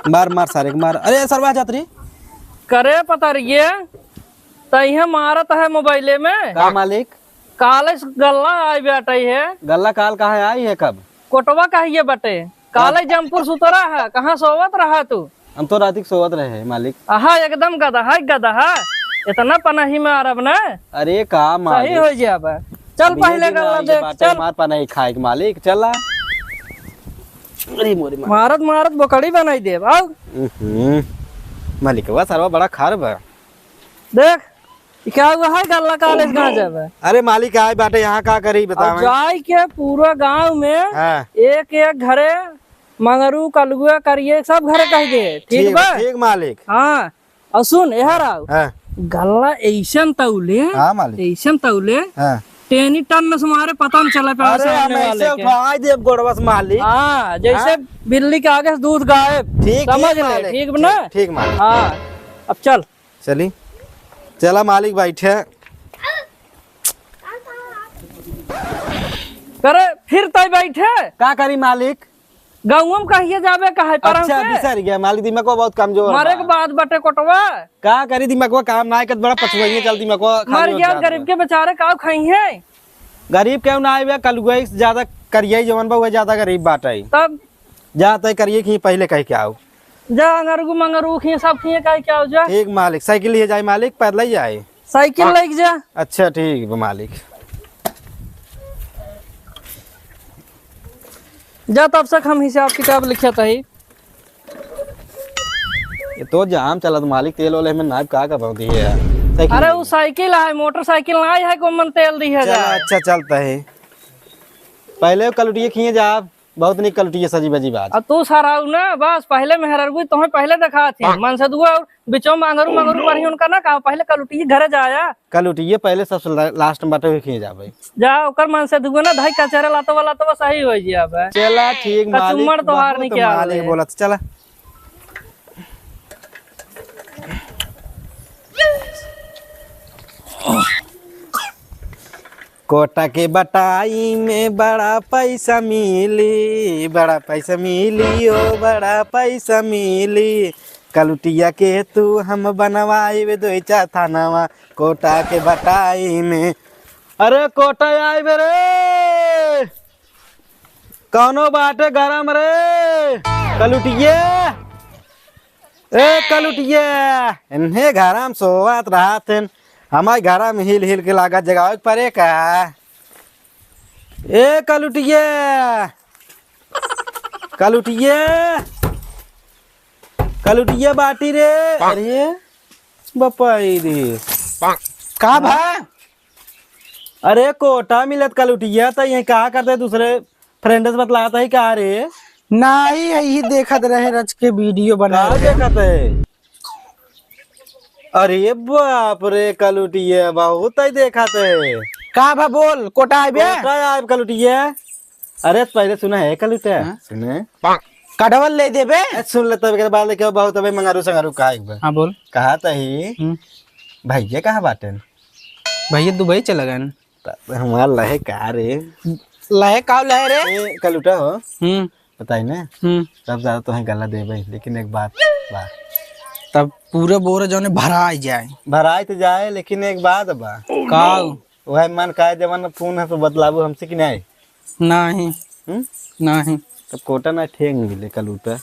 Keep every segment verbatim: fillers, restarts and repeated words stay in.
मार, मार सारे के मार। अरे सरवा जात रे। करे पतरिये, तइहे मारत है मोबाइले में। का मालिक? काले से गल्ला आई बाटे है। गल्ला काल कहाँ आई है, कब? कोटवा कहिए बाटे। काले हाँ। जमपुर सुतरा है, कहाँ सोवत रहा तू? हम तो राती के सोवत रहे हैं, मालिक। आहा, एकदम गदहा, गदहा। इतना पनही में आरब ना। अरे का सही मालिक? हो जाबे। चल अब ये पहले दिन गल्ला आई देख, बाटे, चल। मार पनही खाए के मालिक, चला। अरे मोरे मार। मारत मारत बोकड़ी बनाई देब, आउ। हम्म। मालिकवा सरवा बड़ा खार बा। देख, ई का हुआ है, गल्ला काले से कहाँ जाबे? अरे मालिक आए बाटे, यहाँ का करी अब बतावें? जाई के पूरा गाँव में हाँ। एक एक घरे मंगरू, कलुआ, करिए, सब घरे कह दे, ठीक ठीक बा? ठीक मालिक। हाँ, और सुन, यहाँ रहो। हाँ। गल्ला ऐसन तौले, हाँ मालिक। ऐसन तौले, हाँ। टेनी टन से मारे पता न चले पावे अरे, हम सामने वाले ऐसे के। उठाई देब गोड़वा से मालिक। हाँ, जैसे हाँ। बिल्ली के आगे से दूध गायब। ठीक, समझ ठीक ले, मालिक, ठीक ना? ठीक, ठीक मालिक। हाँ, अब चल। चली, चला मालिक बैठे। करे, फिर तय बैठे। का करी मालिक? गाँव में कहिए जाबे, कहे पर अच्छा, हमसे। बिसर गया मालिक, दिमागवा बहुत कमजोर मरे बा। के बाद बटे कोटवा। का करी, दिमागवा काम ना करत, बड़ा पछुआइए चल, दिमागवा खाली मर हो गया जात गरीब बा। के बेचारे, का खाई है? गरीब केहू ना आइबे, कलुआ से ज्यादा करिए जवन बा, उहे ज्यादा गरीब बाटे। तब? जा तय करिए कि पहले कह के आओ। जा अंगरगू मंगरू खिए, सब खिए, कह के आओ जा। ठीक मालिक, साइकिल लिए जाए मालिक, पैदल ही जाए? साइकिल लेके जा। अच्छा ठीक बा मालिक। जा, तब से हम हिसाब किताब लिखत हई। ये तो जाम चलत मालिक, तेल वाले में नाइब का का भौंती है यार। साइकिल अरे में। उ साइकिल है, मोटरसाइकिल ना है, को मन तेल दी है चला, जा। अच्छा चलता है। पहले कलुटिए खिए जा, बहुत निक कलुटिए सजी बजी बात। अब तू सराऊ ना, बस पहले मेहररुई तोहे पहले देखा थी। मन से दुआ और बिचो मंगरू मंगरू पढ़ी उनका ना कहा, पहले कलुटिए घरे जाया। कलुटिए पहले सबसे ला-, लास्ट में बाटे हुए खिए जाबे। जा, ओकर मन से दुगो ना, धाई कचरे लातो वाला तो सही हो जिया बे। चला, ठीक मालिक, कचुम्मड़ तोहार बहुत नहीं क्या मालिक होले। बोलत, चला। कोटा के बटाई में बड़ा पैसा मिली, बड़ा पैसा मिली, ओ बड़ा पैसा मिली। कलुटिया के तू हम बनवाइबे दोई चार थानावा, कोटा के बटाई में। अरे कोटा आइबे रे, कौनो बाटे गरम रे, कलुटिया। ए कलुटिया, इन्हें घरा में सोवत रहत हन, हमारे घरा में हिल हिल के लागत जगावे के परे का? ए कलुटिया, कलुटिया, कलुटिया बाटी रे। अरे बपाई रे, का भा? अरे कोटा मिलत कलुटिया, त ये का करते दूसरे फ्रेंड से बतलात है का रे? नाही, यही देखत रहे रच के वीडियो बना का रहे। देखत है? अरे बाप रे कलुटिया, बहुत ही देखत है। का भा बोल, कोटा आइबे? कोटा आइब कलुटिया। अरे पहले सुना है कलुटिया, हाँ? सुने। कढ़वल ले देबे? ए, सुन ले तब एक बार लेके बहुत अबे मंगारू संगारू का एक बार। हाँ बोल। कहा तही हम्म। भैया कहाँ बाटेन? भैया दुबई चला गए। त हमार लहे का रे? लहे का लहे रे? ए, कलुटा हो। हम्म। बताई ना। हम्म। तब ज्यादा तोहे गला देबे, लेकिन एक बात बा। तब पूरे बोरे जौने भराई जाए। भराई तो जाए, लेकिन एक बात बा। का? वह मन का जवन फोन है तो बतलाबू हमसे कि नहीं? नहीं। हम्म? नहीं। तब कोटा ना ठेंग मिले कलुटा।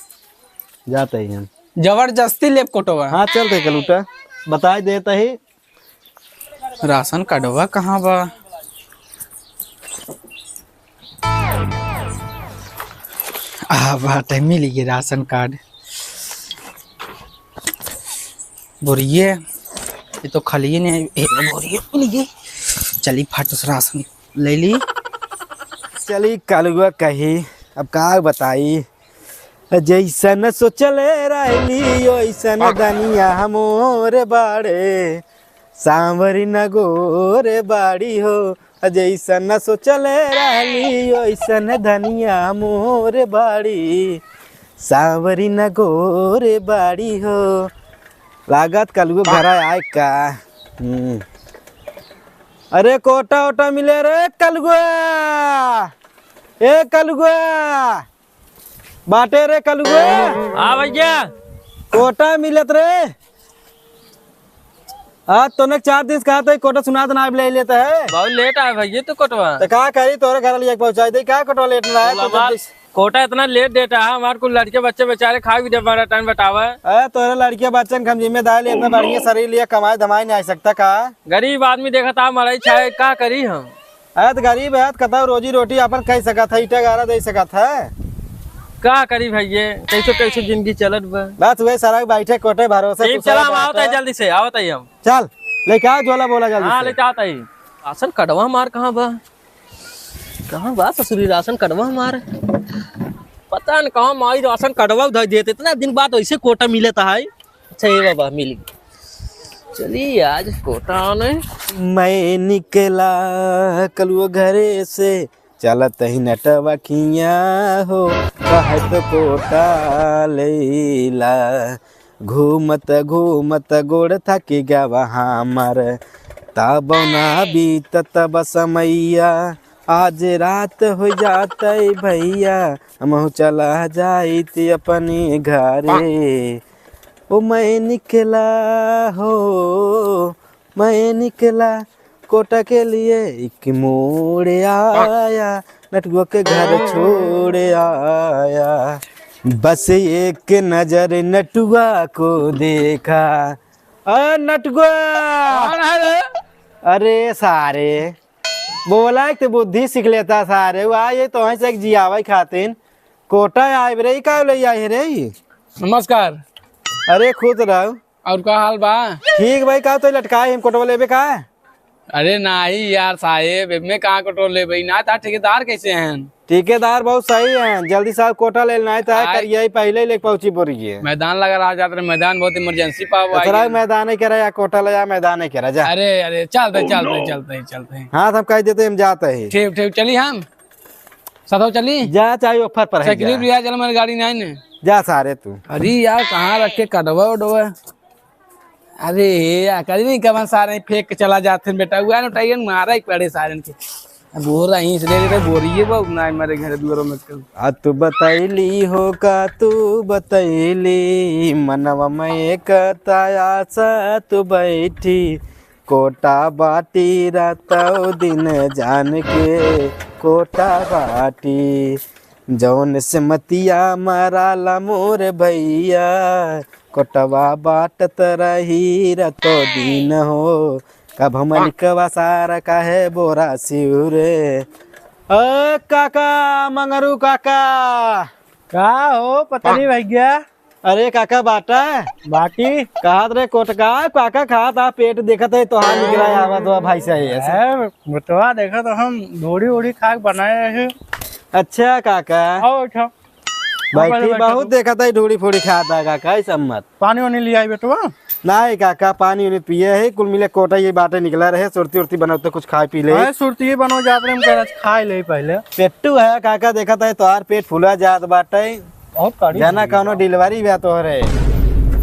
जाते ही हम। जबरदस्ती लेब कोटवा। हाँ, चल रे कलुटा। बताई देता ही। राशन कार्डवा कहाँ बा? आ बाटे, मिल गए राशन कार्ड। बोरिये, ये तो खालिए नहीं आई। ए, बोरिये मिल गए। चली, फट से राशन ले ली। चली, कलुआ कही, अब का बताई। जैसन सोचले रहली, ओइसन दनिया हमोर बाड़े। सांवरी न गोर बाड़ी हो, जैसन सोचले रहली, ओइसन दनिया हमोर बाड़ी। सांवरी न गोर बाड़ी हो। लागत कलुआ घर आए का। हम्म। अरे कोटा ओटा मिले रे कलुआ। ए कलुआ। बाटे रे कलुआ। हाँ भैया। कोटा मिलत रे। आज तोने चार दिन से कहा था, कोटा सुनात ना ले लेता है। बहुत लेट आए भैया तू कोटवा। तो का करी, तोरे घर लिए पहुँचाई दे, का कोटवा लेट ना आए, तो हमार जल्दी से। कोटा इतना लेट देता है, हमार कुल लड़के बच्चे बेचारे खा भी दे, हमारा टाइम बतावा। अरे तोरे लड़के बच्चन के हम जिम्मेदार लिए, इतना बढ़िया शरीर लिए कमाए धमाए नहीं आ सकता का? गरीब आदमी देखा था, मड़ई छाए, का करी हम? अरे त गरीब है, त कतौ रोजी रोटी अपन कइ सकत है, ईटा गारा दे सकत है। का करी भैया, कैसो कैसो जिंदगी चलत बा। बस वही सारा बैठे कोटे भरोसे ठीक, कुछ चला, हम बैठे। आवत है जल्दी से, आवत है हम। चल, लेके आओ झोला बोला जल्दी हाँ, से। लेके आवत है। राशन कार्डवा हमार कहाँ बा? कहाँ बा ससुरी राशन कार्डवा हमार? पता न कहाँ माई राशन कार्डवा उधर देते, इतना दिन बाद ऐसे कोटा मिलत है। अच्छा, ये बाबा, मिल गई। चलिए, आज कोटा आने। मैं निकला कलुआ घरे से, चलत ही नटवकिया हो, कहत कोटा लेला। घूमत घूमत गोड़ थक गवा हमर, तब ना बीतत बा समैया। आज रात हो जात भैया, हमहू चला जाइत अपने घरे। ओ मैं निकला हो, मैं निकला कोटा के लिए, एक मोड़ आया, नटुआ के घर छोड़ आया। बस एक नजर नटुआ को देखा। अ नटुआ। कौन है रे? अरे सारे, बोला एक तो बुद्धि सीख लेता सारे। वो आए तो वहीं से एक जियावे खातिन। कोटा आए रे, ई का ले आए रे? नमस्कार। अरे खुश रहो। और का हाल बा? ठीक भाई, का तो लटकाए हम कोटवा लेबे का? अरे नाही यार साहेब, एमे कहाँ कोटवा लेबे? ना ता ठेकेदार कैसे हैं? ठेकेदार बहुत सही हैं, जल्दी साहब कोटा ले लेना है, तो आए। करिए ही पहले ही लेके पहुंची बोरिए। मैदान लगा रहा जात रहे, मैदान बहुत इमरजेंसी पा हुआ तो है। मैदान ही करा या कोटा ले या मैदान ही करा जा। अरे, अरे, चलते, चलते, चलते, चलते। हाँ, तो हम कह देते हम जाते हैं। ठीक, ठीक, चली हम। साथो चली? जा, चाहे ऑफर पर है, साइकिल जा। भी आ, चल, हमारी गाड़ी नहीं ने। जा सारे तू। अरे यार, कहाँ रखे कटवा उडवा? अरे यार, कहीं नहीं कवन सारे फेंक के चला जाते हैं बेटा। हुआ ना टाइगन मारा एक पड़े सारे के। अब बोरा यहीं से ले लेते, बोरिए बा, ना हमारे घर दुआरों में कल। आ तू बतैली हो का, तू बतैली, मनवा में एक आशा तू बैठी। कोटा बाटी रातौ दिन जान के कोटा बाटी। जौन से मतिया मराला मोर भैया, कोटवा बाटत रही रातौ दिन हो। कब हम निकवा सारा काहे बोरा सिउरे। ओ काका, मंगरू काका। का हो पतरी भैया? अरे काका बाटा। बाटी। कहत रहे कोटका, काका खात आ पेट देखत है तोहार निकरा आवत बा भाई साहब ऐसे। ए, बेटवा देखा तो हम ढोड़ी उड़ी खा के बनाए रहे। अच्छा काका। आओ बैठो। बैठी, बैठो बहुत तू। देखत है ढोड़ी फोड़ी खात है काका, ऐसा मत। पानी वानी ले आई बेटवा। नाही काका, पानी उनी पिए है, कुल मिले कोटा ये बाटे निकला रहे, सुरती उरती बनाओ तो कुछ खाए पी ले। अरे सुरती ही बनाओ जात रहे, हम कह रहे खाए ले पहले। पेट्टू है काका, देखत है तोहार पेट फूला जात बाटे। बहुत कड़ी जाना है। कौनो डिलीवरी बा तोहरे?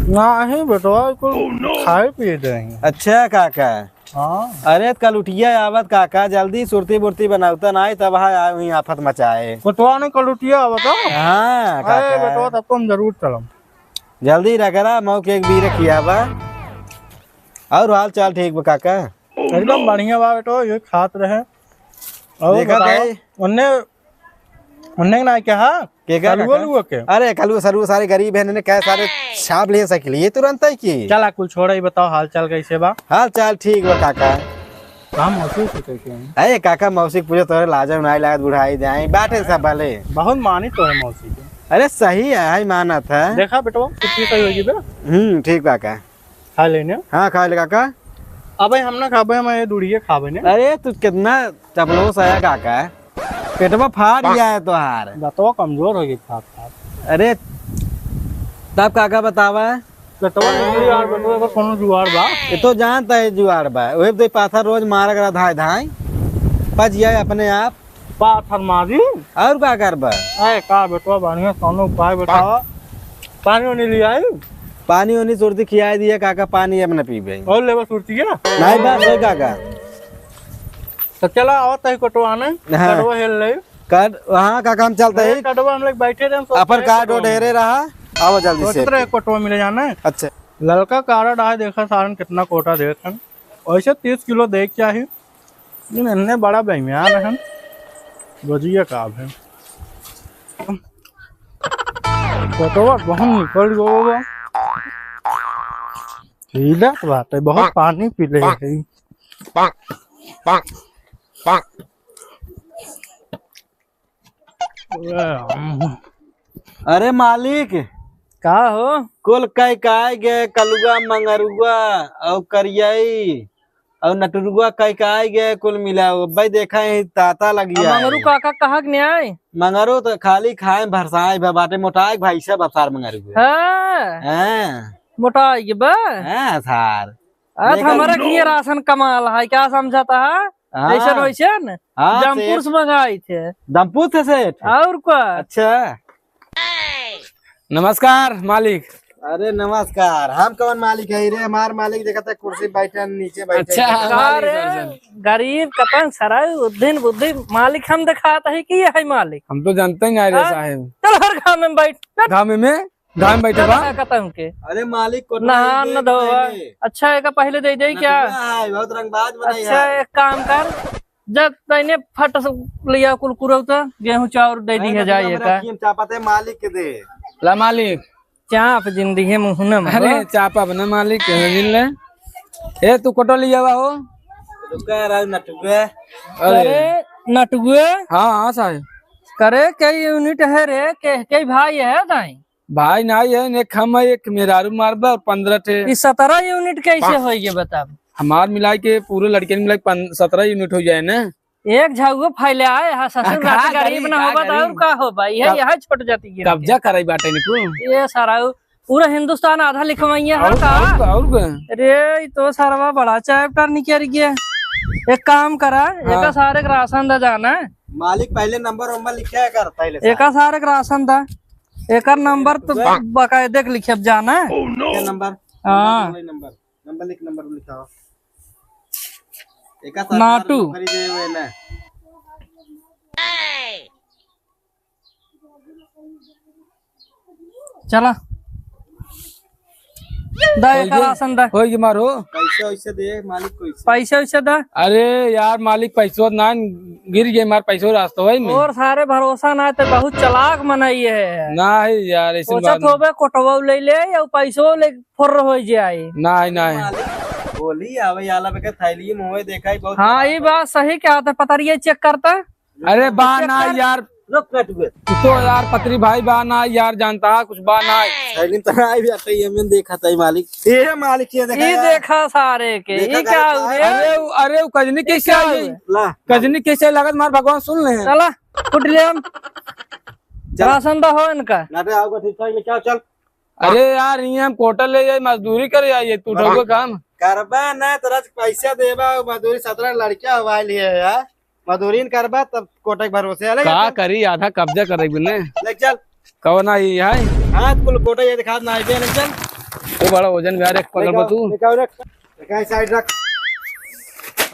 नाही बेटवा, कुल खाए पिए दे हैं। अच्छा काका। हाँ। अरे कल उठिया आवत काका, जल्दी सुरती बुरती बनावता नाही तब हाँ आए हुई आफत मचाए। कोटवा ने कल उठिया आवत हो? हाँ अरे काका। बेटवा, तब तो हम जरूर चलम। जल्दी रगड़ा, मऊ के एक बीर खियावा। और हाल चाल ठीक बा काका? एकदम बढ़िया बा बेटो, ये खात रहे। और देखा बताओ, भाई। उनने, उनने ना क्या हा? के का कलुआ काका? लुआ के? अरे कलुआ सलुआ सारे गरीब हैं, इन्हें क्या सारे छाप लिए सकिल ये तुरंत है कि? चला कुल छोड़ा, ये बताओ हाल चाल कैसे बा? हाल चाल ठीक बा काका। का मौसी से कैसे हैं? अरे काका, मौसी के पूछे तोरे लाजो नाई लागत, बुढ़ाई जाए, बाटे सब भले। बहुत मानी तो है मौसी के। अरे सही है, हाई मानत है। देखा बेटवा, छुट्टी सही होगी बे। हम्म, ठीक बा का। खा लेने। हाँ, खा ले काका। अबे हम ना खाबे, हम ये दूढ़िए खाबे ने। अरे तू कितना चपलोस है काका, पेटवा फाड़ गया है तोहार। दांतवा कमजोर हो गई खात खात। अरे तब काका बतावा, पेटवा निकली यार, बेटवा का कोनो जुआर बा? ये तो जानता है जुआर बा। वही तो पाथर रोज मारा करा धाय धाय। पच जाए अपने आप। पाथर मारी? और का करबा? अरे का बेटवा, बढ़िया कोनो उपाय बतावा। पानी ओनी ले आई? पानी ओनी सुरती खियाई दिया काका, पानी अब न पीबे। और लेबा सुरती के? नहीं बस है काका। तो चला आवत है कटवा ने, हाँ। कटवा हेल ले। कार्ड, हाँ, का काम चलता है? कार्डवा हम लोग बैठे रहे, सोच अपन रहे कार्ड कोटवा उठेरे में। रहा, आओ जल्दी से। सोचत रहे कोटवा मिले जाना है। अच्छा। ललका कार्ड आए, देखा सारन कितना कोटा देत हैं। वैसे तीस किलो दे के चाहिए, लेकिन इतने बड़ा बेईमान है, बुझिए का है। कोटवा बहुत निकल गो बा। पीला तो बात है, बहुत पानी पी ले है। अरे मालिक, का हो? कुल कई काय गे, कलुआ, मंगरुआ, और करियाई, और नटुरुआ कई काय गे, कुल मिला। भाई देखा है, ताता लगी अब है। मंगरू काका कहाँ के न्याय? मंगरू तो खाली खाए भरसाए भा बाटे, मोटाए भाई सब अवसार मंगरू है। हाँ। हाँ। मोटाए के बा? हाँ, सार। आज देखा हमारे लिए राशन कमाल है, क्या समझता है? हाँ। ऐसन वैसन? हाँ, जमपुर से मंगाई थे। जमपुर से सेठ? और का? अच्छा। नमस्कार मालिक। अरे नमस्कार, हम कौन मालिक है रे? हमार मालिक देखा था कुर्सी बैठे, नीचे बैठे। अच्छा, का मालिक रे? गरीब कतन सराय उद्धिन बुद्धि मालिक हम दिखात है कि ये है मालिक? हम तो जानते ही नहीं रे हाँ? साहेब। चल हर घाम में बैठ। घाम में? घाम में बैठे बा? कतन के। अरे मालिक को नहा न धोवा। अच्छा, एका पहले दे दे क्या? बहुत रंगबाज बनाई अच्छा, है। एक काम कर, जब तैने फट से लिया कुलकुरौता, गेहूं चाउर दे दी है, जाइए का। चापा ते मालिक के दे। ला मालिक। चाप जिंदगी मुहना में अरे बा। चापा बना मालिक के दिन ले। ए तू कोटो लिया हो। रुका रहा नटुआ। अरे। अरे नटुआ। हाँ हाँ साहब। करे कई यूनिट है रे, के कई भाई है दाई? भाई नाई है, एक हम है, एक मेहरारू मारबा और पन्द्रह ठे। ई सत्रह यूनिट कैसे होई ये बताब? हमार मिलाई के पूरे लड़कियन मिलाई के पन-, सत्रह यूनिट हो जाए ना। एक झागुओ फैले आए, हाँ, ससुर आ, रात का गरीब करी, ना का होबा तो करी? और का होबा? यह, कब-, यह छोट जाती है। कब्जा कराई बाटे निकू। ये सारा पूरा हिंदुस्तान आधा लिखवाइए है और, का? और, और का? अरे, ई तो सरवा बड़ा चैप्टर निकल गया। एक काम करा, हाँ। एका सारे के राशन दे जाना। मालिक पहले नंबर वंबर लिखा कर पहले से। एका सारे के राशन दा। एकर नंबर तो बा-, बाकायदे के लिखे अब जाना। क्या नंबर? हाँ। नंबर, नंबर, नंबर लिख, नंबर लिखाओ। एका सरकार नाटू। नौकरी दे हुए ना। चला। दा, होई एकर गे? राशन दा। होई गे मारो। पैसा वैसे दे, मालिक को वैसे। पैसा वैसे दा। अरे यार, मालिक पैसो ना गिर गए, मार पैसो रास्ता होई में। और सारे भरोसा ना, ते बहुत चालाक मनई है। ना है यार, ऐसी सोचत बात नहीं। होबे, कोटवा ले ले, या पैसो ले फुर्र हो जाए। ना है, ना है। मालिक, बोली, आवे आला बके थैली में होए, देखा ही बहुत हाँ, चालाक ये है। बात सही क्या था, पतरिया चेक करता। अरे बा ना यार। रुक, रुक, रुक। तू तो यार पतरी भाई बा ना यार, जानता है कुछ बा ना। साइड में तो आई भी आता है, ये मैंने देखा था, ये मालिक। ये मालिक, ये देखा ये यार। देखा सारे के, देखा ये क्या हो गया? अरे, अरे, वो कजनी ये कैसे क्या आई? हुआ? ला। कजनी कैसे लागत मार भगवान सुन ले हैं। चला, उठ ले हम। चल। राशन तो हो इनका। ना तो आओ, ठीक ठाक लेके आओ, चल। अरे यार, ये हम कोटा ले जाए, मजदूरी करे आइए, तू हाँ। उठाओगे काम? करबा ना, तोरा पैसा देबा, मजदूरी सत्रह लड़कियां हवाई लिए यार। मजदूरी न करबा तब कोटक भरोसे है, ले का चल। करी, आधा कब्जा करे बिने। ले चल। कौन आई है? हाथ कुल कोटा ये दिखा ना, ले चल। वो बड़ा वजन भी आ रे, पकड़ लेके बा तू। लेके आओ, रख। लेके आओ, साइड रख।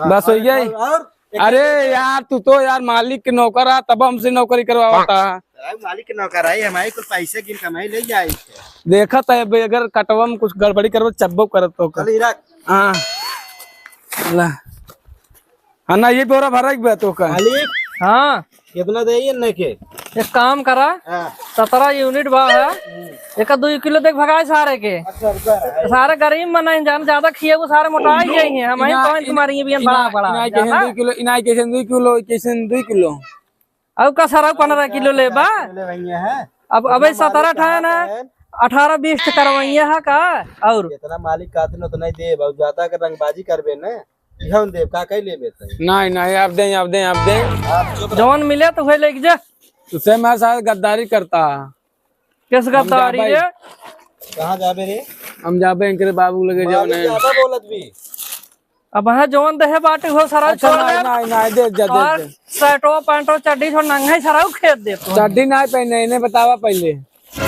हाँ, बस हो और, गया। और, और एक अरे एक यार, तू तो यार मालिक के नौकर आ, तब हमसे नौकरी करवावता। अरे मालिक के नौकर आई, हमारे कुल पैसे गिन कमाई ले जाए। देखा था अब अगर कटवा में कुछ गड़बड़ी करबो, चब्बो करत तो का। चल, ई रख। हाँ। ला। हाँ ना, ये बोरा भरा एक बा तो का। मालिक। हाँ। कितना दे ये इनने के? एक काम करा, हाँ। सत्रह यूनिट बा है, एक दुई किलो देख भगाए सारे के। अच्छा, रुका है। सारे गरीब मना जान, ज्यादा खिए वो सारे मोटा ही जाएंगे। हम ही इना-, कौन इना-, तुम्हारी ये भी इना-, बड़ा, बड़ा, इना के ज्यादा? दुई किलो, इना के दुई किलो, के दुई किलो। अब का सारा पन्द्रह किलो ले बा। ले भैया है। अब, अबे इतना सत्रह मालिक ठा है ना, कहाँ का है? अठारह बीस ठा करवाइए है का? और इतना मालिक कातिन उतना ही देब, और ज्यादा अगर रंगबाजी करबे ना, इहन देब, का कई लेबे तै? नहीं, नहीं, आप दें, आप दें, आप दें। आप चुप रहो। जौन मिले तो वही लेके जा। तुझसे हमारे साथ गद्दारी करता। किस हम गद्दारी जाबे। रे? कहाँ जाबे रे? हम जाबे इनके बाबू लगे मालिक जाओ नहीं। ज्यादा बोलत भी। अब हाँ जौन देहे बाटे हो सारा अच्छा, छोड़ नहीं, दे। नहीं, नहीं, दे, दे, दे, और दे। शर्टो, पैंटो, चड्डी छोड़ नंगा ही सारा खेत दे तू। चड्डी नहीं पहने, इन्हें बतावा पहले।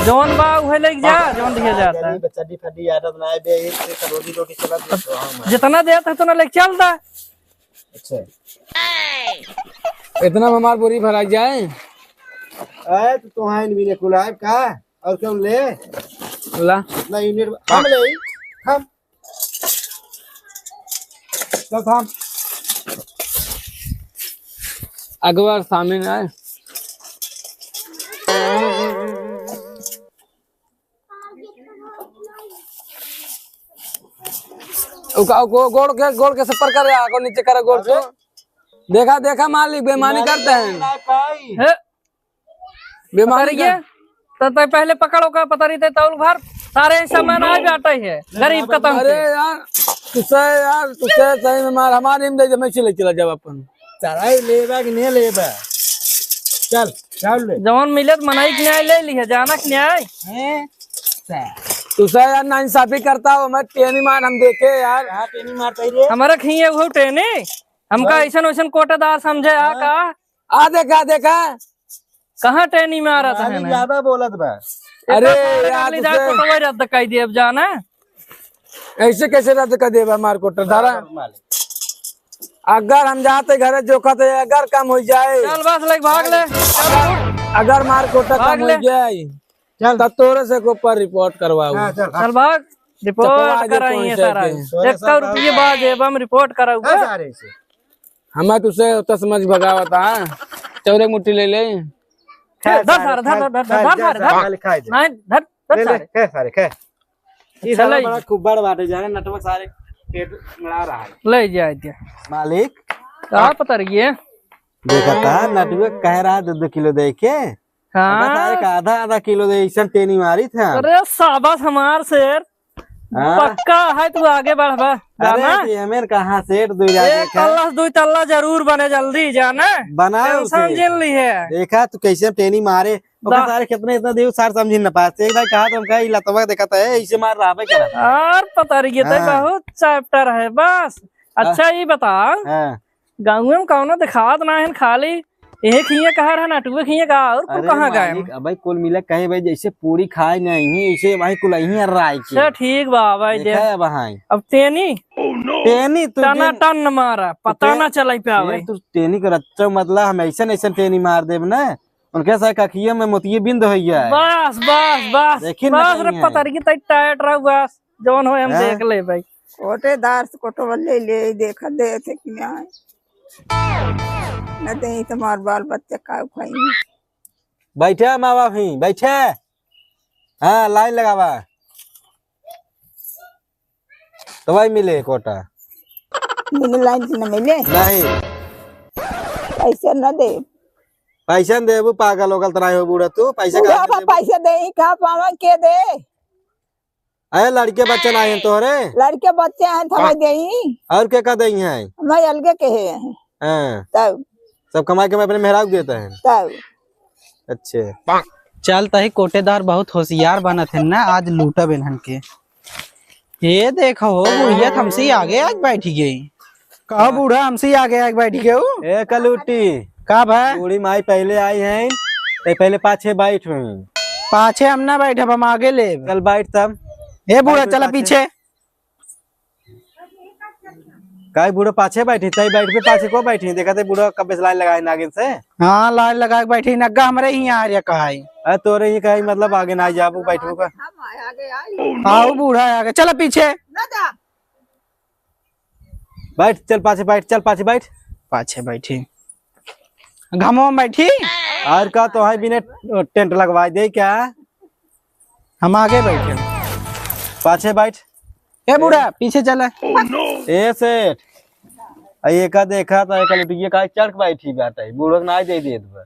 जौन बा उहे लेके जा, जौन दिया जाता है। गरीब चड्डी फड्डी आदत ना आए बे, एक से एक रोजी रोटी चलत बे, तो हम जितना देत है उतना लेके चल दा। अच्छा। इतना में हमार बोरी भराइ जाए। अरे, तो तोहाइन भी ने कुलाइब का? और कौन ले? ला। ना, यूनिट हम ले, हम। चल, थाम। अगवा सामने आए। उका-, गो-, गोड़ के, गोड़ के ऊपर कर, आगो नीचे कर, गोड़ तो। देखा, देखा मालिक, बेईमानी करते हैं। हे, बेईमानी पतरिये, कर- तो तै पहले पकड़ो का पतरी, तै तौल भर, सारे सामान आ जाते हैं, गरीब खत्म अरे के। यार, तुसे यार, तुसे सही में मार, हमारे में दे दे, मैं चले चला जाओ अपन। चढ़ाई लेबा कि नहीं लेबा? चल, चल ले। जवन मिले तो मनई के न्याय ले लिहे, जाना के न्याय। हैं? सा। तुसे यार नाइंसाफी करता हो, मैं टेनी मार हम देखे यार। कहाँ टेनी मारता ही रे? हमारा खिए वो टेनी, हमका हाँ। ऐसन वैसन कोटेदार समझे आ हाँ। का? आ देखा, देखा। कहाँ टेनी मारत है मालिक ना? ज्यादा बोलत बा। अरे इतना सारे यार, अगली दाल तुसे कोटवा रद्द कर दिए, अब जाना। ऐसे कैसे रद्द कर देबा मार कोटर धारा? बराबर मालिक। अगर हम जाते घरे जोखा तो अगर कम हो जाए, चल बस, लेके भाग ले। अगर मार कोटर भाग कम हो ले। जाए, चल। तब तोरे से को पर रिपोर्ट करवाऊ। हाँ, चल, चल भाग, चपवा रिपोर्ट दे कराइए कौन से सारा। के। एक सौ रुपये बाद जेब हम रिपोर्ट कराऊंगा। हाँ, सारे से। हमें तुसे उतना समझ भगावत, हाँ? चौरे मुट्ठी ले ले। खा धर सारे, सारे, धर, खा, धर, धर, खा, धर जा सारे, सारे, धर। खाली खा जा। नहीं, धर, धर ले, ले, सारे। खा सारे, खा। ई चल साला ले। बड़ा कुब्बड़ बाटे, जाने नटवर सारे पेट लड़ा रहा है। ले जाए दे। मालिक। का पता रही है? देखा था, नटवर कह रहा दो दो किलो दे के। हाँ। अबे सारे का आधा आधा किलो दे, ऐसन टेनी मारी था। अरे शाबाश हमार शेर। हाँ। पक्का है, तू आगे बढ़बा, अरे, जाना? ये हमें कहाँ सेठ दुई रात एक देखा। तल्ला से दुई तल्ला जरूर बने जल्दी, जाना? बनाओ tension उसे। जिन ली है। देखा तू कैसे टेनी मारे। ओकर दा- सारे कितने इतना देव सार समझिन न पास। एक बार कहा तो हमका ई लतवा देखा था, ऐसे मार रहा है क्या? और पता रही है, तो हाँ। बहुत चैप्टर है बस। अच्छा, हाँ। ये बता, हाँ। गाँव में कौनो दिखात ना है, खाली यही खिए कहा रहा, नटुए खिए कहा, और कुल अरे कहाँ गए? मालिक, अबे कुल मिला कहे भाई, जैसे पूरी खाए नहीं, ऐसे भाई कुल यहीं अर्राए के। अच्छा, ठीक बा भाई, देखा दे। है भाई। अब तेनी? तेनी तू टना जिन-, टन मारा, पता ते-, ना चलाई पे आवे। ये तू तेनी के रच्चा मतलब हम ऐसन ऐसन तेनी मार देब ना, उनके साथ कखिया में मोतिये बिंद होइया है। बस, बस, बस, देखी ना बस रे, कहीं है। पता रही कि तई टाइट रह बस। जौन होए हम हैं? देख ले भाई। कोटेदार से कोटवा ले ले, देखा दे थे कि ना। न दे तो हमार बाल बच्चा का खाएंगे। बैठे माँ बाप ही, बैठे। हाँ, लाइन लगावा। तो भाई मिले कोटा। मिले लाइन से न मिले। नहीं। पैसा न दे। पैसा न देबू, पागल होगल तो नहीं हो बूढ़ा तू, पैसा बूढ़ा कहाँ से बा, देबू? पैसा दे ही कहाँ पावा के दे? अरे लड़के बच्चे ना हैं तोहरे? लड़के बच्चे हैं, थमा हाँ। देई। और के का देई हैं? मैं अलगे के है। हाँ। तब। सब कमाई के मैं अपने मेहरारू के देता है। तब। अच्छे। चल तही कोटेदार बहुत होशियार बनत है ना, आज लूटब इन्हन के। ये देखो हो, बुढ़िया तो हमसे ही आगे आज बैठी गई। कहो बूढ़ा, हमसे ही आगे आके बैठ गए हो। ए कलूटी। का भाई? बूढ़ी माई पहले आई है, ते पहले पाछे बैठ में। पाछे हम ना बैठब, हम आगे लेब। चल बैठ तब। ए बूढ़ा, बैठ चला पाछे। पीछे। काहे बूढ़ा पाछे बैठी, तई बैठ पे पाछे को बैठी? देखा थे बूढ़ा कब से लाइन लगाए नागिन से। हाँ, लाइन लगा के बैठी, नग्गा हमरे ही यहाँ आ रहा कहा है। अरे तोरे ही कही मतलब आगे ना जाबू बैठबू का। आओ बूढ़ा आगे, चला पीछे। ना जा। बैठ, चल पाछे बैठ, चल पाछे बैठ। पाछे बैठी। घामवा में बैठी। और का तो है बिना टेंट लगवा दे क्या? हम आगे बैठे। पाछे बैठ। ए बूढ़ा, पीछे चला। ए सेठ, आ ये का देखा था, एक लुटिया का चढ़ के बैठी बात है, बूढ़ो के ना दे देत बा।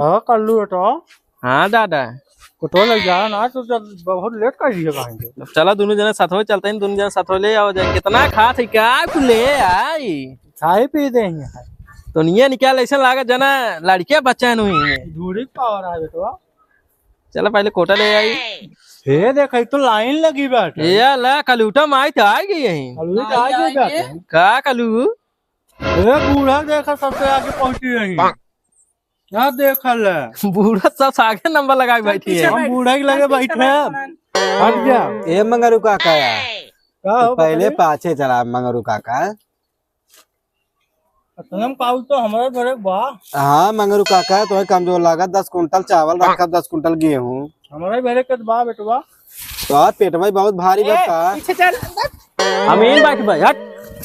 हाँ, कर लू बेटा। हाँ दादा। कुटो लग जा ना, तो जब बहुत लेट कर दिया कहेंगे। चला दोनों जना साथ में चलते हैं, दोनों जना साथ में ले आओ जाए। कितना खात है, क्या कुल ले आई? खाए पी दे हैं। तो निया निकाल, ऐसा लागा जना लड़किया बच्चा नहीं है। ढूढ़ी पावर आ बेटवा। चला पहले कोटा ले आई। हे देख, ई तो लाइन लगी बाटे। ये ला, कलूटा माई तो आ गई है। कलूटा आ गई बाटे। का कलू? ए बूढ़ा देखा सबसे आगे पहुंची रही। ना देखल है। बूढ़ा सबसे आगे नंबर लगा के बैठी है। हम बूढ़ा के लगे बैठे हैं। हट जा। ए मंगरू काका यार। का हो पहले बताइए? पाछे चला मंगरू काका। असलम काउल तो हमरे घरे बा। हाँ मंगरू काका, तोहे कमजोर लागत, दस कुंटल चावल रखब, दस कुंटल गेहूँ। हमरे घरे के बा बेटवा। तो आज पेटवा ही बहुत भारी ए, बा का? पीछे चल। हम यहीं बैठ भाई, हट।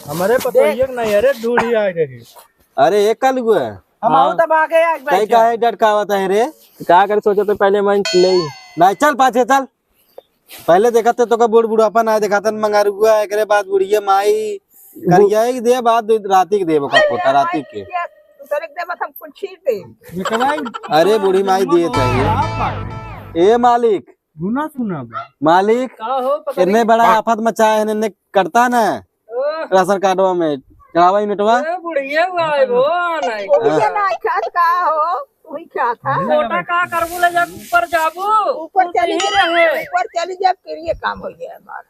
हमरे पतोहिए के नहीं, अरे ढूढ़ी आ रही। अरे एक कल हुआ। हम हाँ। बहुत अब आगे आ कहीं बैठे। काहे डटकावत है रे? का करे सोचे तो पहले मैं ले। नहीं चल पाछे चल। पहले देखत तो का बूढ़ बुढ़ापा ना देखातन मंगरुआ, एकरे बाद बुढ़िया माई करिया एक दे, बाद राती के देबो का कोटा राती के। उतर एक देबो हम कुछ छीट दे। अरे बूढ़ी माई दिए तो है। ए मालिक। गुना सुना बा। मालिक। का हो पकड़ी? इतने बड़ा आफत मचाए हैं, इन्ने करता ना। ओह। राशन कार्डवा में चढ़ावा यूनिटवा। ए, बुढ़िया हुआ है वो, नहीं। बुढ़िया हाँ। ना खात का हो, तू ही खात है। कोटा का करबू ले जा, ऊपर जाबू। ऊपर तू चली नहीं जा, रहे। ऊपर चली जा, फिर ये काम हो गया हमारा।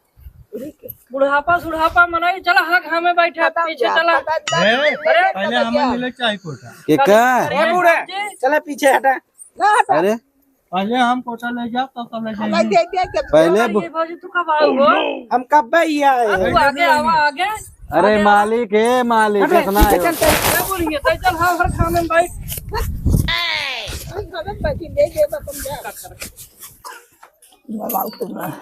बुढ़ापा सुढ़ापा मनाई, चला हाँ घामे बैठे, खत्म पीछे जा, चला। खत्म जा। ए, अरे, पहले हमें मिले चाय कोटा। के का? अरे, ए बूढ़ा, जी। चला पीछे हटा। ना हटा। अरे। पहले हम कोटा ले जाब, तब तब ले हमें जाएंगे। दे दे के पहले अरे, बु- ये भौजी, तू कब आओ हो? हम कब ही आए? अब तू आगे आवा, आगे। अरे आगे आवा। मालिक, ए मालिक, अबे, इतना पीछे है। चलते हैं। ए, बोलिए, तो चल, हाँ, हर खाने में बैठ। हम खाने में बैठी, दे दे, बस हम जा। दबाओ तुम।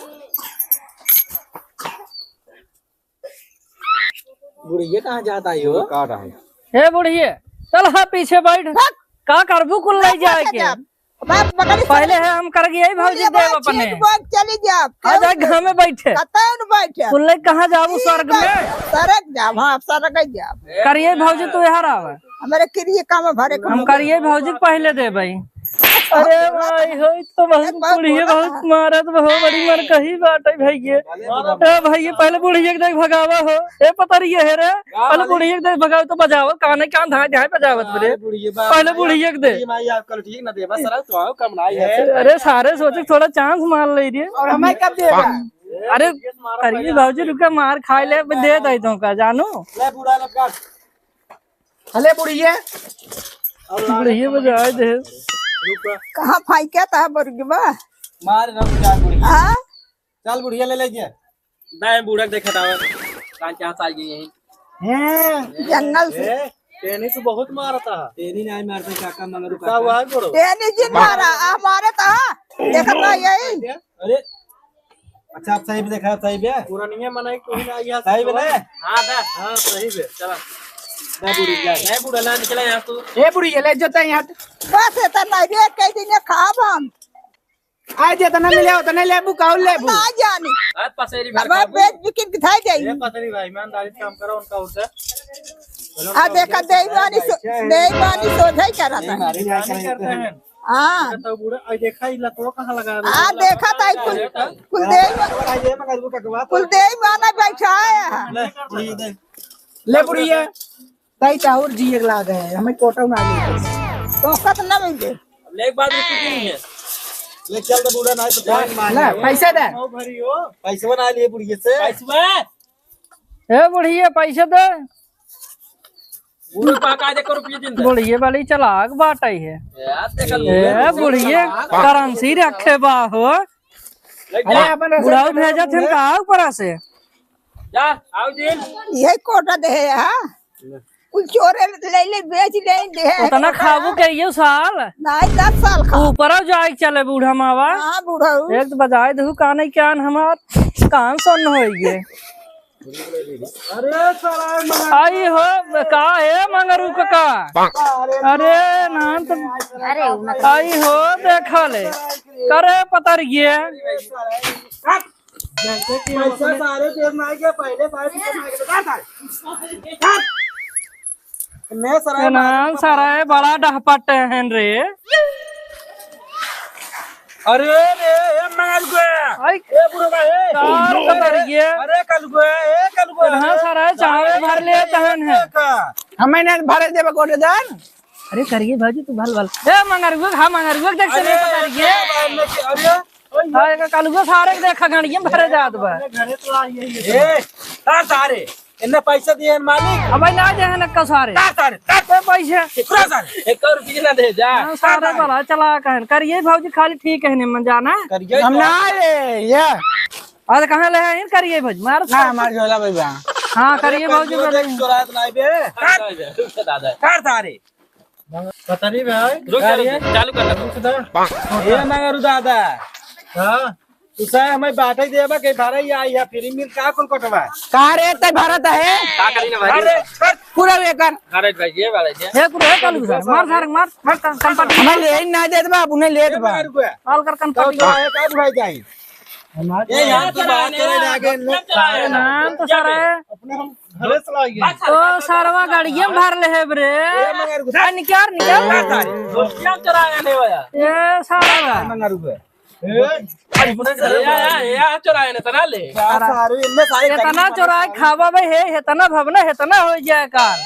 बुढ़िया कहाँ जाता है हो? का रहा है? ए बुढ़िए, चल हाँ पीछे बैठ। हट। का करबू कुल ले जाए के? बाप पकड़ी पहले सर। है हम कर गए भौजी बुढ़िया देव बाप अपने। चीट बोल चली जा। आ जा घर में बैठे। कतई न बैठे। कुल ले कहाँ जाबू ई स्वर्ग में? सरक जाब, हाँ, सरक जाब। करिए भौजी तू यहाँ आवा। हमरे किरिए काम भरे हम करिए भौजी पहले दे भाई। अरे भाई, हो तो बहुत एक बात बुढ़िए बोला बहुत था। मारत, बहुत बड़ी मर कही बाटे भैये। ए भैये, पहले बुढ़िए के देख भगावा हो। ए पतरिये है रे, पहले बुढ़िए के देख भगावा तो बजावा, काने कान धाए धाए बजावत रे। अरे बुढ़िए बाप, पहले बुढ़िए के दे। बुढ़िए माई आजकल ठीक ना देबा, सारा तो आओ कम ना आई है। अरे सारे सोचे थोड़ा चांस मार ले रे। और हमें कब देबा? अरे करिए भौजी रुका, मार खाए ले, दे दे तुमका जानू। ले बूढ़ा लोग का। हले बुढ़िया। बुढ़िया बजाए दे। रुका। कहाँ फाइका ता बरुगवा? मार रख जा बुढ़िया। हाँ? चल बुढ़िया ले ले जा। दाएं बूढ़ा के देखत आवे। कान के हाथ आ गई यहीं। हैं? जंगल से। ए, तेनी तू बहुत मारता है। तेनी नहीं मारता काका, मगर का हुआ है गोड़ो? तेनी जिन मारा, आ मारे ता। देखत रह यही। अरे, अच्छा, आप सही पे देखा, सही पे। पुरानिया मनाई कोई ना, यहाँ सही पे ना? हाँ, दा। हाँ, सही पे। चला। ना बूढ़ी, जा। ए, बूढ़ा, ना निकला यहाँ तू। ए, बूढ़ी, ये ले जाता है यहाँ। बस, इतना रे, कई दिन ये खाब हम। आज जितना मिले, उतने लेबू, काऊ लेबू? ना जानी। आज पसेरी भर अब खाबू। बेच बिकिन के धाई जाई। ए, पसेरी भाई, ईमानदारी से काम करो, उनका उसे। आ, देखा, बेईमानी सो-, बेईमानी सोझाई करत है। बेईमानी करते हैं। हाँ। तो बूढ़ा, आई देखा, ई लतवा कहाँ लगा है? आ, देखा ताई कुल, कुल देई मा-, कुल देई माना बैठा है। ले, बुढ़िया दे। ले, बुढ़िया। ताई चाउर जी एक लाग है, हमें कोटा ना ले। तो कत ना मिले। ले, एक बात भी नहीं है। ले, चल तो बूढ़ा, ना तो जान मार ले, ले। पैसा दे। पैसवा ना लिए बुढ़िया से। पैसवा। ए, बुढ़िया, पैसा दे। बुढ़ू का का देखो रुपये दिन दे। बुढ़िए वाली चालाक बाटे है। यार, देखा ए, बुढ़िए करेंसी रखे बा हो। ले जा। अरे, अपन बुढ़ाऊ रसगुल्ला भेजत हम बुढ़े। का ऊपर से? जा, आओ जी। ये कोटा दे है, हाँ? कुल चोरे ले ले, बेच ले, दे है उतना कोटा। खाबू के ये साल? नहीं, दस साल खा। ऊपर जाए चले बूढ़ा मावा। हाँ, बुढ़ाऊ। एक तो बजाए दहू कान, कान हमार, कान सुन होइए। अरे साला, मंगर- आई हो, का है मंगरू काका? अरे अरे नान तो अरे, उ मत- आई हो, देखा ले। करे पतरिये। जैसे कि हम पैसा अपने सारे देर ना आएगा, पहले सारे देर ना आएगा, बता सारे। बता। ने सारे ए नान सारे बड़ा डहपट हैं रे। अरे रे, ए मंगरुआ। आई। ए बुढ़वा, ए। कार कतरिये। अरे कलुआ, ए कलुआ, हाँ, अरे। सारा चावल अरे भर ले तहन है। का? हमें नहीं भरे देबे गोटेदार। अरे करिए भौजी, तू भल भल। ए मंगरुआ, हाँ मंगरुआ, देख से अरे, नहीं पकड़िए। अरे, अरे, हाँ, एक कलुआ सारे के देखा गाड़िए में भरे जात बा। अपने घरे तो आई है ये। ए, हाँ सारे। इन्ने पैसा दिए हैं मालिक। अब भाई ना दे हैं नक्का सारे। का सारे? का? ए पैसे। कितना सारे? एक और रुपये ना दे जा। हाँ, सारे बड़ा चालाक हैं। करिए भौजी खाली ठीक है, निमन जाना। करिए हम ना आए, ये। अरे कहाँ ले हैं? करिए भौजी, मार ना, सारे। हमारे झोला भाई बा। हाँ, अरे, करिए भौजी, करिए। देख, चोरात नाहीं बे। काट। रुक जा दादा। काट सारे। पता नहीं भाई। रुक जा, रुक जा। चालू कर ले। रुक जा। ए मंगरू दादा। हाँ। तू साहब हमें बाटे देबा के भरा ही आई है, फ्री मिल का कुल कटवा? का रे, तै भरत है? का करी ना भाई? अरे, पूरा वे कर। अरे भाई, ये वाला ये। हे कुल है कालू साहब, मार सारे, मार, मार, कन-, कनपटी। हमें ले ही ना देत बा, उन्हें लेत बा। कॉल कर कनपटी। तो है का बुझाई जाई? ए यार, तू बात करे आगे, नाम तो सारा है। अपने हम घरे से लाइए। तो सरवा गाड़िया में भर ले है बरे। ए मंगरू आ, निकाल, निकाल। दोस्तियां चुराया नहीं भैया। ए सारा। मंगरू बे। ए, अरे, पुणे से या, या, या, चोराए ने, तना ले। सारे, इनमें सारे इतना चोराए खावा बे, हे, इतना भवना, इतना हो जाए का।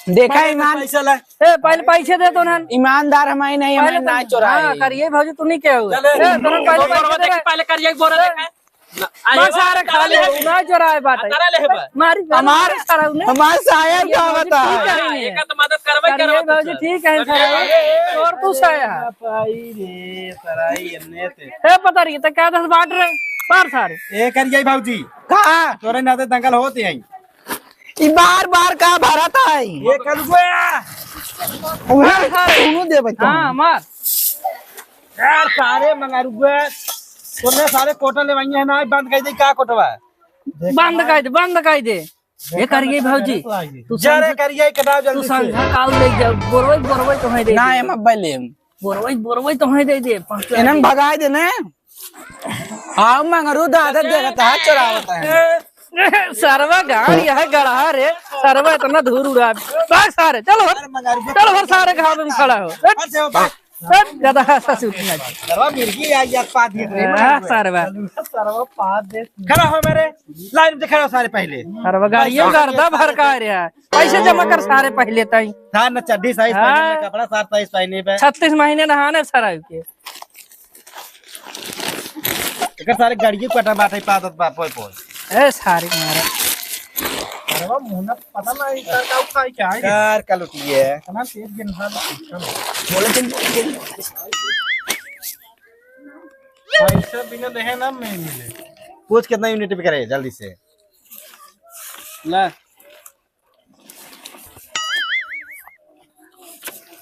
देखा ईमान। पैसा ला। ए, पहले पैसे दे तो ना। ईमानदार हमारी नहीं, हमारे ना चोराए। हाँ, करिए भौजी, तू नहीं क्या हुआ? चले। ए, तोरा पहले पैसे दे। पहले करिए, एक बोरा देखा। बस, अरे, खाली है, ना चोराए बात है। तारा ले बा। मारी, हमार, सारा उन्हें। हमार साया का बता। ठीक है, हाँ, नहीं है। एक तो मदद करबे करिए करबे भौजी, कुछ। ठीक है, करिए। सारा। और तू साया। भाई रे, सारा ये ने ते। ए, पता नहीं, तो क्या दस बाट रहे, पार सारे। ए, करिए भौजी। कहाँ? तोरे नाते दंगल होते हैं। ई बार बार का भरत है? ये कलुआ। उहे सारे। उन्हों दे बता। हाँ, मार। यार, सारे मंगरुआ, तोने सारे कोटा ले वही है ना, बंद कर दे, का कोटवा? बंद कर दे, बंद कर दे। ये करिए भौजी, तू जा रे, समझा, करिए, कटाओ जल्दी से। समझा काऊ ले जाओ, बोरवई, बोरवई तो है दे ना, दे। एम अब्बा लेम। बोरवई, बोरवई तो है दे दे, पाँच इन्हन भगाए दे ना। आओ मंगरू दादा देखता है, चोरावता है। सरवा गाड़ यह गढ़ा रे, सरवा इतना धूर उड़ा। भाग सारे, चलो हर, चलो हर सारे घाम में खड़ा हो। हट, हट, ज्यादा ससुर की ना। सरवा मिर्गी आ गया, पाद देख रहे हैं। हाँ, सरवा। सरवा पाद देख। खड़ा हो मेरे, लाइन में खड़ा हो सारे पहले। सरवा गाड़ियों गर्दा भर का रहा है। पैसे जमा कर सारे पहले ताई। धान न चड्ढी साइज पहने, हाँ। न कपड़ा साफ साइज पहने पे। छत्तीस महीने नहाने सराय के। एकर सारे गाड़िए कटा बाटे पादत बा, पोय, पोय। ए, सारे मारा। अरे बा, मुंह ना पता ना, ई का, का खाई क्या है? कार का लुटिए। इतना तेज गिन रहा ना, बोले दिन, बोले दिन। पैसा बिना देहे ना मैं मिले। पूछ कितना यूनिट पे करे, जल्दी से। ला।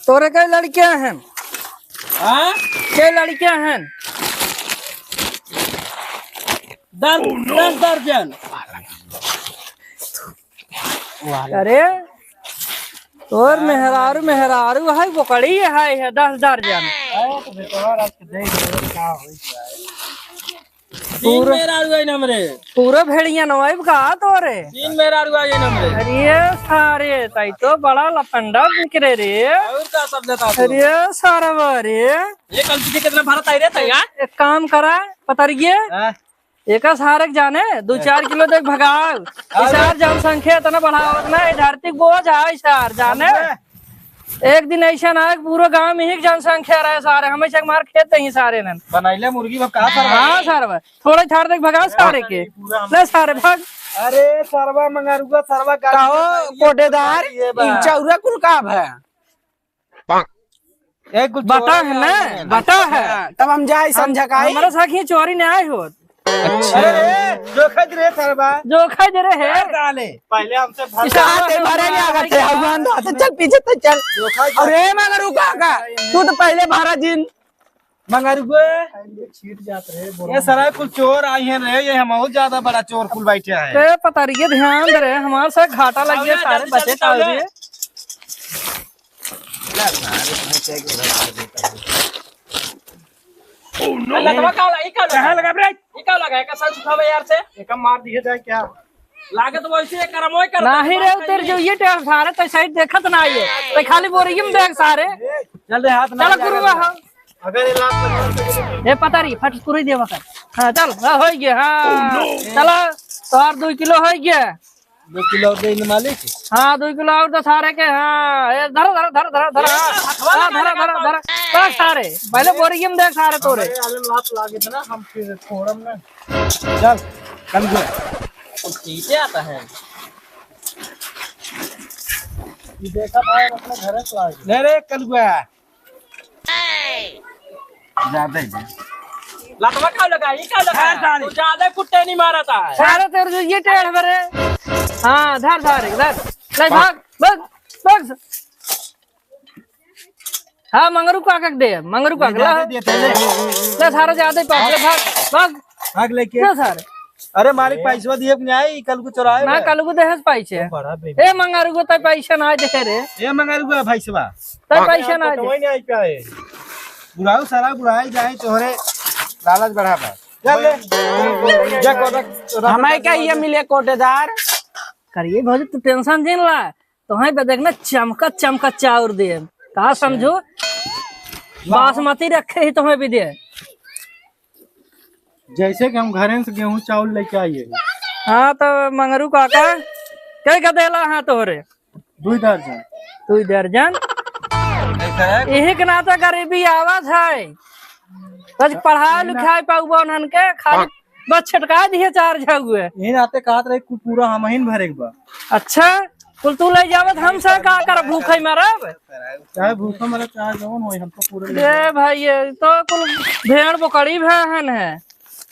तोरे कै लड़कियां हैं? हाँ? कै लड़कियां हैं? दस, दस दर्जन। अरे, तोर मेहरारू, मेहरारू है, बोकड़ी है, है दस दर्जन। अरे, तो बेटवा रात के देख ले, का होई जाए। तीन पूरा मेहरारू आइन हमरे। पूरा भेड़िया नवाइब का तोरे? तीन मेहरारू आइन हमरे। अरे सारे, ताई तो बड़ा लफंडा बिकरे रे। और का सब लेता तू? अरे सारा रे। ये कल तुझे कितना भारत आई रे तैयार? एक काम करा, पतरिये। हाँ। एका सारे के जाने, दो चार किलो देख भगाओ। अरे। इसार जनसंख्या इतना बढ़ावत ना, ये धरती के बोझ है इसार, जाने। अरे। एक दिन ऐसा ना है कि पूरा गांव में ही जनसंख्या रहे सारे, हमेशा मार खेत ही सारे नन। बनैले मुर्गी बा का सरवा? हाँ सरवा, थोड़ा झाड़ देख भगा सारे के। पूरा हम ले सारे भाग। अरे सरवा मंगरुआ, सरवा गाड़ी कहो में कोटेदार, ये बा। ई चौरा कुल का भा? ए, कुछ बता चोरी है ना, नहीं है। बता है। हाँ, तब हम जाए हम, समझा काई? हमरा साथ ही चोरी नहीं आए हो। अच्छा। अरे, जोखा दे रे सरवा। जोखा दे रे है। साले। पहले हमसे भर इसे आते भरे नहीं आगत है, भगवान तो आते, चल पीछे तो चल। जोखा दे। अरे मंगरू काका, तू तो पहले भरा जिन। मंगरू गए। छीट जात रहे, बोलो। ये सारा कुल चोर आई हैं रे, ये हम बहुत ज्यादा बड़ा चोर कुल बैठे हैं। ए, पता रही है, ध्यान दे रे, हमारे साथ घाटा लग गया, सारे बचे खाओ रे। ला, सारे तुम्हें क्या क्या लगा देता है। Oh, no। लतवा का वाला, ई का लगा? कहाँ लगा रे? ई का लगा? एका साथ उठावे यार से। एका मार दिए जाए क्या? लागत वैसे एक करम ओए कर। नहीं रे, उतर जो ये टेढ़ सारे, तो सही देखत ना आइए। तो खाली बोरियम देख सारे। चल रे, हाथ ना चल लगा गुरुआ दे। हाँ। अगर ये लात लगा तो ये पता नहीं, फट पूरी देवा कर। हाँ, चल, हाँ, हो गया, हाँ। Oh, no। चला, तोहार दो किलो हो गया। दो किलो और दे दे मालिक। हाँ, दो किलो और दे सारे के, हाँ। ए, धर, धर, धर, धर, धर, हाँ। ए, हथवा हाँ, लगा धर, लगा धर, पास। धर। बस सारे, पहले बोरियम देख सारे तोरे। अरे, अरे, लात लागे थे ना, हम फिर छोड़म ना। चल, कल जो है। पीछे आता है। ये देखा भाई, अपने घर से लाए। ले रे, कल जो है। ज्यादा ही। लतवा का लगा, ई का लगा? हाँ, सारे। तू ज्यादा कुट्टे नहीं मारा था। सारे तेरे जो ये टेढ़ बरे। हाँ, धर, धर, धर। ले भाग, भाग, भाग। हाँ, मंगरू काका के दे, मंगरू काका, ला। ज्यादा देते ले। ले, सारे ज्यादा ही पास, ले, भाग, भाग। भाग लेके। ले, सारे। अरे, मालिक, पैसवा दिए कि नहीं, कल को चोराए ना, बा। कल को देहस पैसे। ओ, बड़ा बेबी। ए, मंगरू को तो पैसे ना दे रे। ए, मंगरू को पैसवा। तो पैसे ना दे। कोई नहीं आई पाए। बुढ़ाऊ सारा बुढ़ाई जाए, तोहरे लालच बढ़ावा। चल ले। जा कोटा, कोटा हमें क्या ये मिले कोटेदार? करिए भौजी, तू tension जिन ला। तोहई बदे ना चमका चमका चाउर देब। का समझू? बासमती रखे ही तोहई बदे। जैसे कि हम घरे से गेहूं चाउर लेके आइए। हाँ, तो मंगरू काका, कई का देला हाँ तोहरे? दुई दर्जन। दुई दर्जन? यही के नाते गरीबी आवत है। बस पढ़ाई लिखाई पाउबा उन्हन के, खाली बस छिटका दिए चार झउए। यही नाते कहत रहे, कुल पूरा हमहिन भरे के बा। अच्छा, कुल तू ले जावत, हम से का कर, भूखे मरब? चाहे भूखे मरब, चाहे जवन होई, हम तो पूरे ले ए भाई, ये तो कुल भेड़ बोकड़ी भए हन है।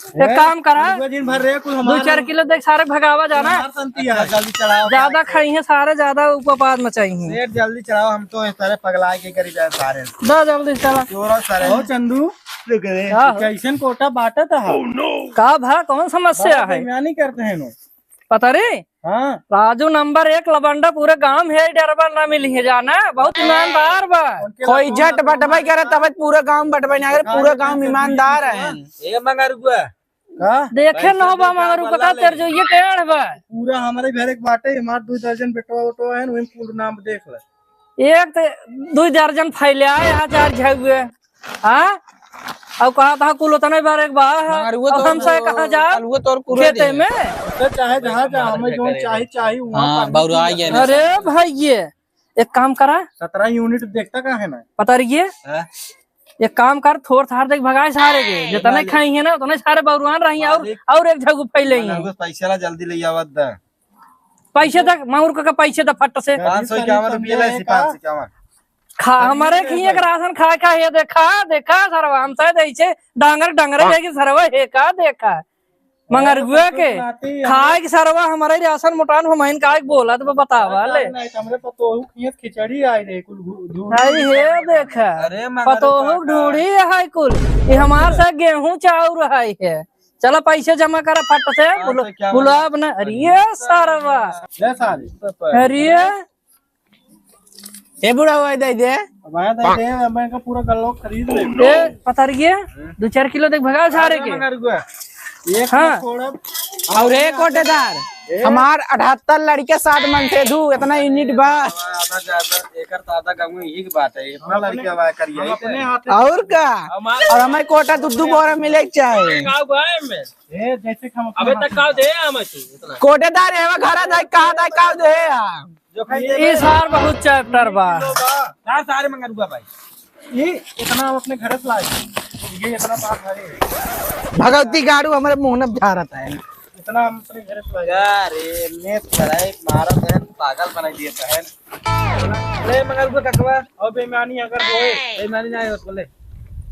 एक काम करा, पूरा दिन भर रे, कुल दो हमार चार किलो देख, सारे भगावा जाना। हमार संती है। अच्छा, जल्दी चढ़ाओ। ज्यादा खाई है सारे, ज्यादा उपवास मचाई है। सेठ, जल्दी चढ़ाओ, हम तो इस तरह पगला के करी जाए सारे। दा जल्दी चला। जोरा सारे। ओ चंदू, रुक रे। का हो? कैसन कोटा बांटत है? का भा, कौन समस्या बड़ा है? बेईमानी करते हैं लोग। पता रे? हाँ। राजू नंबर एक लबंडा पूरे गांव में है, डरबा ना मिली है जाना, बहुत ईमानदार बा। उनके कोई लाखों जट में बटवाई करे, तब पूरे गांव में बटवाई ना करे, पूरे गांव में ईमानदार है। ए मंगरुआ। का? देखे भाई, ना बा मंगरू का, का तेरे जो ये टेढ़ बा। पूरा हमारे घर एक बाटे, हमार दो दर्जन बेटवा उटवा है, वही पूरा नाम देख ले। एक तो दो दर्जन फैले आए, यहाँ चार झउए। हाँ? अब कहा था कुल उतने बार एक बार है। मगर वो अब तो हमसे वो कहाँ जा? कल वो तोर पूरा खेते दिन। में। तो चाहे जहाँ जा, हमें जो चाहे, चाहे वहाँ हाँ, पर बउरा आ गया ना। अरे भाई, ये एक काम करा। सत्रह यूनिट देखता का है ना? पता रहिए। हाँ? एक काम कर, थोड़ थार देख भगाए सारे के। हाँ, जितने मालिक। खाई है ना, उतने सारे बउरुआन रही और, मालिक। और एक झगु फैले ही। मालिक, पैसे ला जल्दी ले आवत दा। पैसे तक, मांगुर का पैसे दा फट से। पाँच सौ इक्यावन रुपये ले सी, पाँच सौ इक्यावन। खा, हमारे खिए के राशन खा खा, ये देखा, देखा, सरवा, हम शायद ऐसे डांगर, डांगर जाएगी, सरवा, हे का देखा। मंगरुआ के खाए के सरवा, हमारे राशन मोटान, हम आइन काहे के बोला, तो बतावा ले। नहीं, हमरे पतोहू खिए खिचड़ी आई रे, कुल घू-, धूल। हाय हे देखा, अरे मंगरू पतोहू काका। ढूढ़ी है कुल, ये हमार से गेहूं चाउर है, है। चला पैसे जमा करा फट से, पाँच सौ बुला-, इक्यावन। बुलाब ना। अरे ये सरवा। ले सारे। अरे ये। ए बुढ़ा हुआ दे दे। अब आया दे दे, अब मैं का पूरा गल्लो खरीद ले। ए, पता रहिए, दो चार किलो देख भगा सारे के। मंगरुआ। एक हाँ। ना छोड़ब। और एक कोटेदार, ए? हमार अठहत्तर लड़के साथ मन थे धू, इतना यूनिट बा। आधा ज्यादा, एकर तो आधा गाँव ही की बात है, इतना लड़के बा करिए। हम अपने हाथ से और का? हमार और हमें कोटा दू दू बोरा मिले के चाहे। गाँव बा में। ए, जैसे कि हम अपने अबे हाथ तक से का दे हम तू इतना? कोटेदार है, वो घर आ जाए, कहा था, का दे हम? जो खाई ये दे। सार बहुत चैप्टर बा। सार सारे मंगरुआ भाई। ये इतना हम अपने घर से लाए। ये इतना पास है। भगवती गाड़ू हमारे मुंह में झारत है। इतना हम अपने घर से लाए। का रे, नेत कराए, मारत है, पागल बनाई दिए है। ले मंगरुआ ककवा। और बेईमानी अगर होए। बेईमानी ना हो बोले।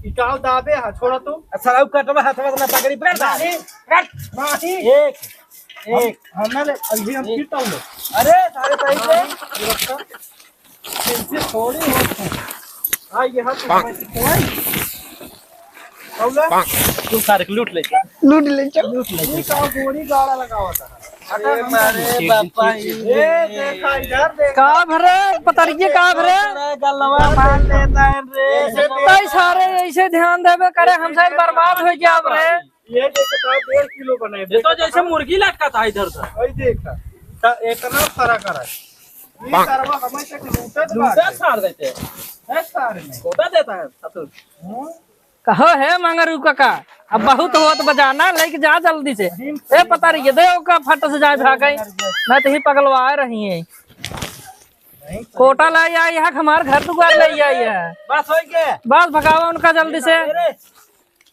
ई काव दाबे हा, छोड़ा तू। अच्छा, अब कटवा हाथवा से ना पकड़ी, पकड़ दा। नहीं। कट। नहीं। एक। हम, एक। हम ना ले, अभी हम एक। फिर ताऊ ले। अरे, सारे सही से। नहीं, सुरक्षा। इनसे थोड़ी होत है। हाँ, ये हाथ में पाँच। ताऊ ले। तू सारे को लूट ले। लूट ले, चल। लूट ले। ये का गोरी गाड़ा लगावा था। अरे मारे बापा, ये ए, देखा, इधर देखा। का भरे, पता नहीं ये का भरे? अरे गलवा मार लेता है रे। ऐसे तई सारे ऐसे ध्यान देबे करे, हम शायद बर्बाद हो जाब रे। ये देखो, तो डेढ़ किलो बनाए। ये तो जैसे मुर्गी लटका था इधर से। वही देखा, तो इतना सारा करा। ये सरवा हमें तक लूटत लूटत बाटे। सार देते हैं। है सार में। कोटा देता है, ससुर। हम्म। कहो हे मंगरू काका, अब बहुत होत बजाना, लेके जा जल्दी से। ए, पता रही, दे ओका फट से जाए भागई, नहीं तो ही पगलवा रही है। कोटा लाई आई है, हमार घर दुआर ले आई है। बस होई के? बस भगावा उनका जल्दी से। अरे,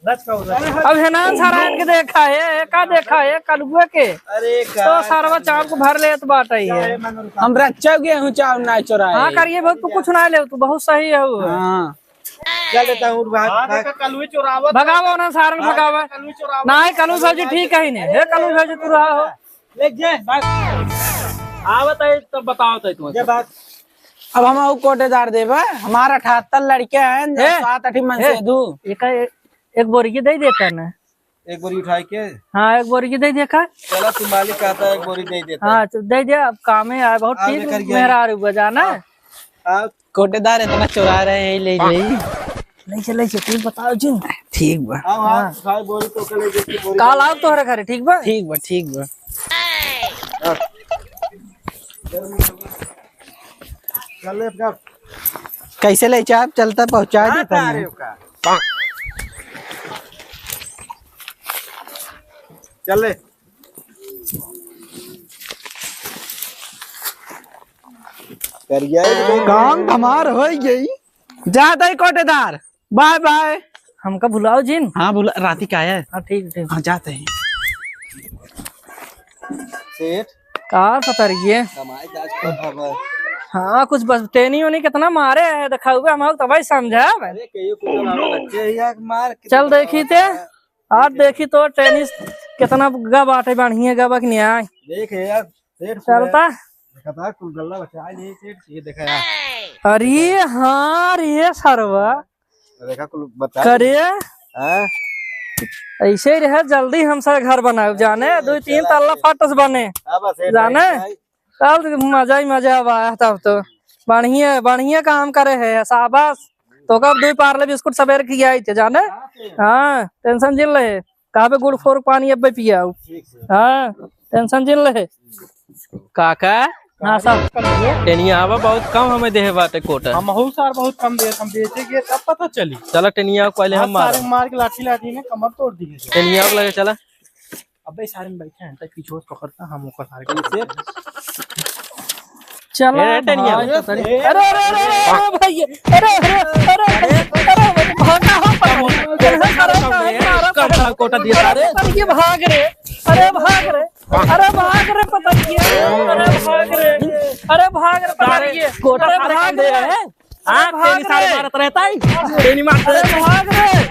लच का उधर। अब हेनान सारा इनके देखा है, का देखा है, कलुए के। अरे, तो का सारवा चाप को भर लेत बाटे है। हम रच्चा गेहूं चाउर ना चोराए। हाँ, करिए बहुत, तू कुछ ना ले, तू बहुत सही है वो। हाँ। चल देता हूँ, भाग, हाँ, भाग। देखा, कलुई चोरावत। भगावा ना सारन, हाँ, भगावा। कलुई चोरावत। नाही, कलुई भौजी ठीक कही ने। हे कलुई भौजी, तू रहा हो। ले जे, भाग। आवत है, तब बतावत है तुमसे। जे भाग। अब हम आऊ कोटेदार देबा, हमार अठहत्तर लड़के हैं, ए, सात आठ ही मन ए, से दू। एक, एक बोरी के दे देता ना। एक बोरी उठाई के? हाँ, एक बोरी के दे दे का। चला, तू मालिक कहता है, एक बोरी दे देता। हाँ, तो दे दे, अब कामे आए, बहुत आ, ठीक लेकर गया। मेहरारू बा जाना। हाँ, हाँ। कोटेदार इतना चोरा रहे हैं, ले, ले। ले चल, ले चल, तू बताओ जिन। ठीक बा। हाँ, हाँ, हाँ। उठाई बोरी तो के ले, जैसे बोरी काल आओ तोहरे घरे, ठीक बा? ठीक बा, ठीक बा। हाँ। चल ले अपना। कैसे ले चाप चलता पहुँचा हाँ, देता तारे है। का। चल ले। करिया एक दो काम हमार हो गई। जाता ही कोटेदार, बाय बाय। हमका भुलाओ जिन। हाँ, भुला, राती का है। हाँ, ठीक, ठीक। हाँ, जाते हैं। सेठ। का सतरिये? कमाई काज कर अब। हाँ, कुछ बस टेनी ओनी कितना मारे है, दिखाउबे हम तबही समझब। अरे, कहियो कुछ ना हो, बच्चे ही यार मार के चल तो देखी ते। बतावा। आज देखी तो टेनिस कितना गा बाटे, बढ़िया गा बा कि नहीं आए? देख यार, सेठ चलता। देखा था, कुल गल्ला बचा ले, सेठ, ये देखा यार। अरे हाँ रे सरवा। देखा, कुल बता करे। हाँ? ऐसे ही रहे, जल्दी हम सब घर बनाए, जाने, दो तीन चला, तल्ला सेठ। फटस बने। हाँ, बस, सेठ जाने? भाई। तब मजा ही मजा बा, तब तो बढ़िया, बढ़िया काम करे है, शाबाश। तो कब दो पार्ले बिस्कुट सबेर खियाई थे, जाने? हाँ, tension जिन ले, कहाँ पे गुड़ फोर पानी अब पियाऊ। ठीक है। हाँ, tension जिन ले। काका, हाँ सर। टेनिया आवा बहुत कम हमें देहे बाटे कोटा। हम हूँ सर, बहुत कम दे, हम बेचेंगे तब पता चली। चला टेनिया को पहले हाँ, हम मारा। सारे मार के लाठी लाठी ने कमर तोड़ दिए। टेनिया को लगे चला। अबे सारे में बैठे हैं, तब पीछे से पकड़ता हम ओकर सारे को। चला ए, टेनिया। भाग। अरे, अरे, अरे, अरे, अरे, भाई, अरे, अरे, अरे, अरे, भागा हो, पकड़। कम, कम, कम, कम, कम, कोटा दिया, अरे। अरे, ये भाग रे, अरे, भाग रे, अरे, भाग रे, पता नहीं है। अरे, भाग रे, अरे, भाग रे, पता नहीं है। कोटा अरे, सारे भाग कम दे रे। रहे हैं। हाँ, अरे, भाग तेरी सारे रे। मारत रहता है। तेरी मारत अरे, रहता है। भाग रे।